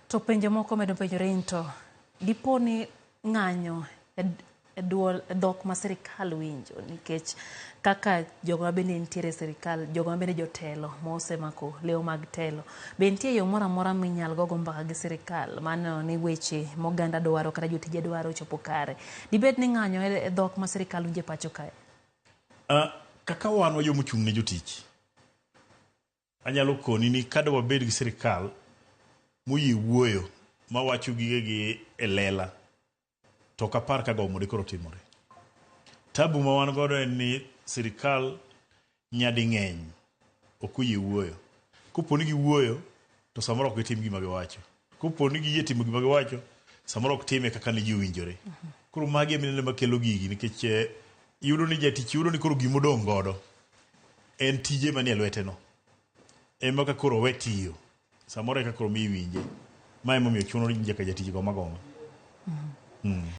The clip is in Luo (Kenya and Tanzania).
To penjo moko medo penjore ni to dipo ni ng'anyo e duol e dhok ma sirikal winjo nikech kaka jogo ma bende nitiere e sirikal, jogo ma bende jotelo mosemako lewo mag telo, be nitie yo moro amora minyal gogo mbaka gi sirikal mar neno ni weche moganda dwaro kata jotije dwaro ochopo kare? Dibed ni ng'anyo e dhok ma sirikal winjo e pacho kae? Kaka wan wa joma ochung' ne jotich, anyalo koni ni kada wabed gi sirikal moyie wuoyo mawacho gigegi e lela, to ok apar ka gomo dikoro timore. Tabu ma wan godo en ni sirikal nyading'eny ok oyie wuoyo. Kopo ni giwuoyo, to samoro ok gitim gima giwacho. Kopo ni giyie timo gima giwacho, samoro ok time kaka ne ji owinjore. Koro magi e minene makelo gigi nikech iyudo ni jatich yudo ni koro gimodong' godo en tije manie lwete no. Ema ka koro owe tiyo, samoro eka koro mi iwinje. Ma emomiyo chuno ni nyaka jatich goma goma.